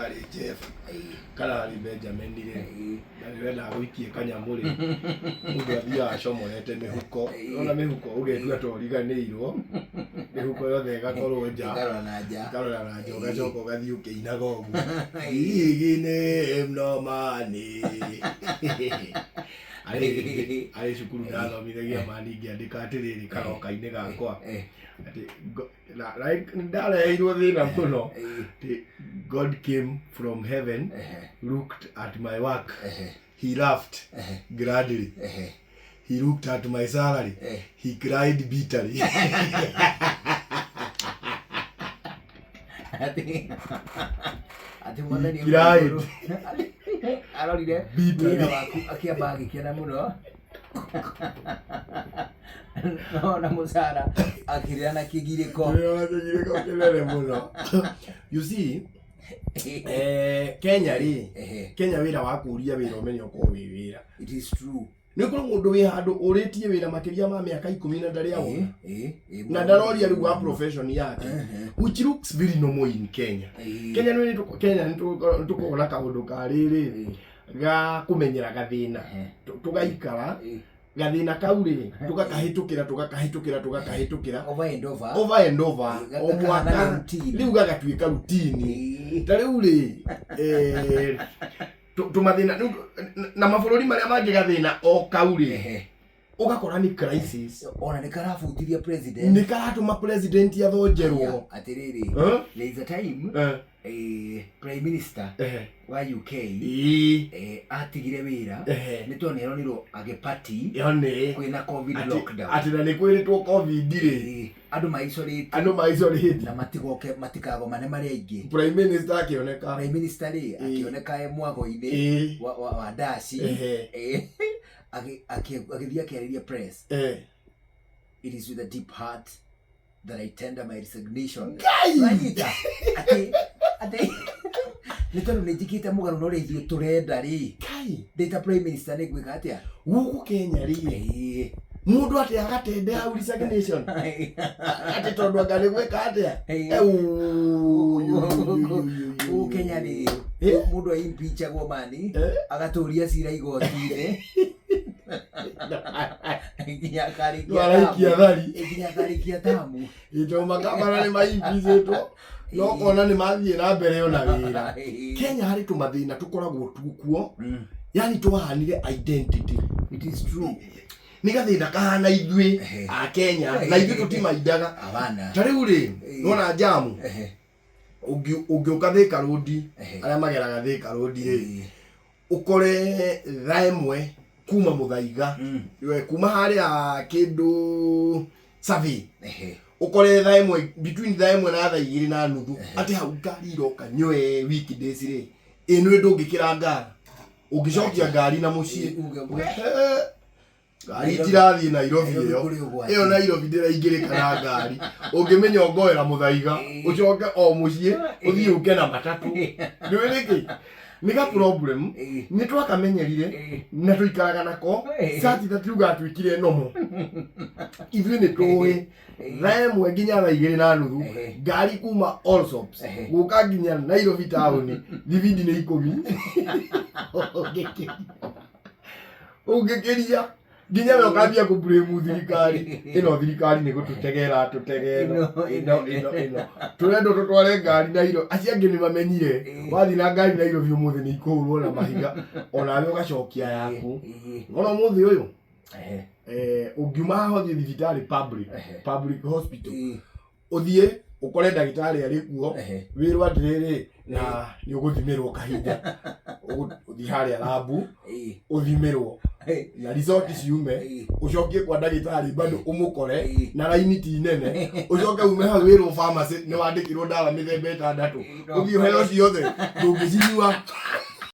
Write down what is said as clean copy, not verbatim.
Harĩ Jeff kana harĩ Benjamin rĩ, na nĩ wendaga gũikia kanyamũ rĩ, mũndũ athiaga acomorete mĩhuko. Ona mĩhuko ũgetua ta ũriganĩirwo, mĩhuko yothe ĩgakorwo nja. Ĩkarora na nja. Ĩkarora na nja ũgacoka ũgathiĩ ũkĩinaga ũguo. Big name no money. Arĩ cukuru ndathomithagia mani ngĩandĩka atĩrĩrĩ karoka-inĩ gakwa. Atĩ na ndareheirwo thĩna mũno. Atĩ God came from heaven, looked at my work, he laughed gladly. He looked at my salary, he cried bitterly. Atĩ mwathani He cried. Arorire Bitterly. wĩra waku akĩamba agĩkena mũno no na mũcara akĩrĩra na kĩgirĩko. Kĩrĩra kĩgirĩko kĩnene mũno. You see, Kenya rĩ, Kenya wĩra wa kũria wĩra ũmenye ũkorwo wĩ wĩra. It is true. Nĩ ũkorwo mũndũ wĩ handũ ũrĩtie wĩra makĩria ma mĩaka 10 na ndarĩ awona. Na ndaroria rĩu wa profession yake, which looks very normal in Kenya. Kenya nĩ Kenya nĩ tũkoragwo na kaũndũ ka rĩrĩ ga kũmenyera gathĩna. Tũgaikara gathĩna kau rĩ, tũgakahĩtũkĩra tũgakahĩtũkĩra tũgakahĩtũkĩra Over and over. Over and over. O Gakahana mwaka routine. rĩu gagatuĩka routine. Ta rĩu rĩ, tũmathĩna rĩu na mabũrũri marĩa mangĩ gathĩna o kau rĩ, ũgakora nĩ crisis. Ona nĩ karabutirie president. Nĩ karatũma president athonjerwo. Atĩrĩrĩ, Eh? there is a time prime minister wa UK atigire wĩra nĩ tondũ nĩ aronirwo agĩpati Yone kwĩna COVID lockdown. Atĩ na nĩ kwĩrĩtwo COVID rĩ. Andũ maicorĩte. Andũ maicorĩte. Na matigoke matikagomane marĩ aingĩ. Prime minister akĩoneka. Prime minister rĩ, akĩoneka e mwago-inĩ wa ndaci. Agĩthiĩ akĩarĩria press. "It is with a deep heart that I tender my resignation." Ngai! Wanyita? Atĩ nĩ tondũ nĩ njĩkĩte mũgarũ na ũrĩa ithuĩ tũrenda rĩ. Ngai! Ndĩ ta prime minister nĩ ngwĩka atĩa? Gũkũ Kenya rĩ, mũndũ atĩ agatende hau resignation atĩ tondũ anga nĩ gwĩka atĩa? Gũkũ Kenya rĩ, mũndũ aimpeachagwo mani, agatũria cira igoti-inĩ nginya akarĩkia Araikia tamu. thari. Nginya akarĩkia tamu. Ito makabara nĩ maimpeachĩtwo no kona nĩ mathiĩ na mbere ona wĩra. Kenya harĩ tũmathĩna tũkoragwo tukuo, yani twahanire identity. It is true. Nĩ gathĩna kahana ithuĩ a Kenya na ithuĩ tũtimaindaga. Abana. Ta rĩu rĩ, nona jamu ũngĩũka Thika Road, arĩa mageraga Thika Road rĩ, ũkore thaa 1 kuma Mũthaiga, we kuma harĩa kĩndũ survey, ũkore thaa 1, between thaa 1 na thaa 2:30, atĩ hau ngari iroka nywe. Weekdays rĩ, ĩnũ ndũngĩkĩra ngara ũngĩcokia ngari na mũciĩ. Uge, we. Ngari itirathiĩ Nairobi. Nairobi Ĩyo kũrĩ ũgwati. Ĩyo Nairobi ndĩraingĩrĩka na ngari. Ũngĩmenya ũngoera Mũthaiga, ũcoke o mũciĩ ũthiĩ ũke na matatũ. Nĩũĩ nĩkĩ nĩ ga problem? Nĩ twakamenyerire na tũikaraga nako sati tatiuga atuĩkire nomo. Ithuĩ nĩ tũĩ thaa 1 nginya thaa 2:30 ngari kuma Allsops gũka nginya Nairobi taũni thibindi nĩ 10. Ũngĩkĩria nginya we ũkambia kũ blame thirikari ĩno. Thirikari nĩ gũtũtegera tũtegero. Ĩno, ĩno ĩno ĩno tũrendwo tũtware ngari Nairobi. Acio angĩ nĩ mamenyire wathiĩ na ngari Nairobi ũmũthĩ nĩ ikũhũrwo na mahiga, onawe ũgacokia yaku. Ona ũmũthĩ ũyũ, ũngiuma haha ũthiĩ thibitarĩ public, public hospital, ũthiĩ ũkore ndagĩtarĩ arĩ kuo, wĩrwo atĩrĩrĩ na nĩ ũgũthimĩrwo kahinda. Ũthiĩ harĩa lab ũthimĩrwo na result ciume, ũcokie kwa ndagĩtarĩ bado ũmũkore na raini ti nene. Ũcoke ume hau wĩrwo pharmacy nĩ wandĩkĩrwo ndawa mĩthemba 6, ũthiĩ ũheo ciothe, ndũngĩcinyua.